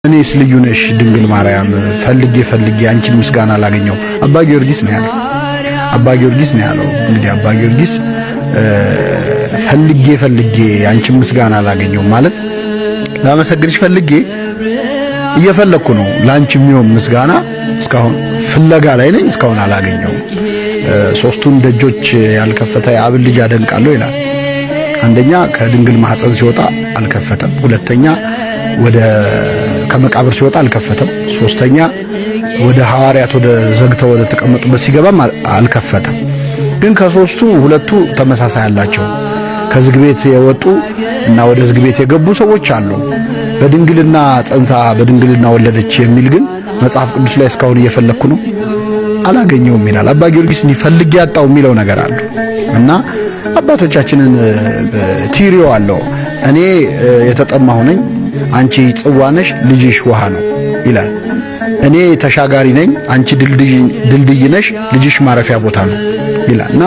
እኔስ ልዩ ነሽ ድንግል ማርያም፣ ፈልጌ ፈልጌ አንቺን ምስጋና አላገኘው። አባ ጊዮርጊስ ነው ያለው። አባ ጊዮርጊስ ነው ያለው። እንግዲህ አባ ጊዮርጊስ ፈልጌ ፈልጌ አንቺን ምስጋና አላገኘው ማለት ላመሰግንሽ ፈልጌ እየፈለግኩ ነው። ላንቺ የሚሆን ምስጋና እስካሁን ፍለጋ ላይ ነኝ፣ እስካሁን አላገኘውም። ሶስቱን ደጆች ያልከፈተ የአብን ልጅ አደንቃለሁ ይላል። አንደኛ ከድንግል ማህፀን ሲወጣ አልከፈተም። ሁለተኛ ወደ ከመቃብር ሲወጣ አልከፈተም። ሶስተኛ ወደ ሐዋርያት ወደ ዘግተው ወደ ተቀመጡበት ሲገባም አልከፈተም። ግን ከሶስቱ ሁለቱ ተመሳሳይ አላቸው። ከዝግ ቤት የወጡ እና ወደ ዝግ ቤት የገቡ ሰዎች አሉ። በድንግልና ጸንሳ በድንግልና ወለደች የሚል ግን መጽሐፍ ቅዱስ ላይ እስካሁን እየፈለግኩ ነው አላገኘውም ይላል። አባ ጊዮርጊስ እንዲፈልግ ያጣው የሚለው ነገር አለ እና አባቶቻችንን ቲሪዮ አለው። እኔ የተጠማሁ ነኝ፣ አንቺ ጽዋ ነሽ፣ ልጅሽ ውሃ ነው ይላል። እኔ ተሻጋሪ ነኝ፣ አንቺ ድልድይ ነሽ፣ ልጅሽ ማረፊያ ቦታ ነው ይላል እና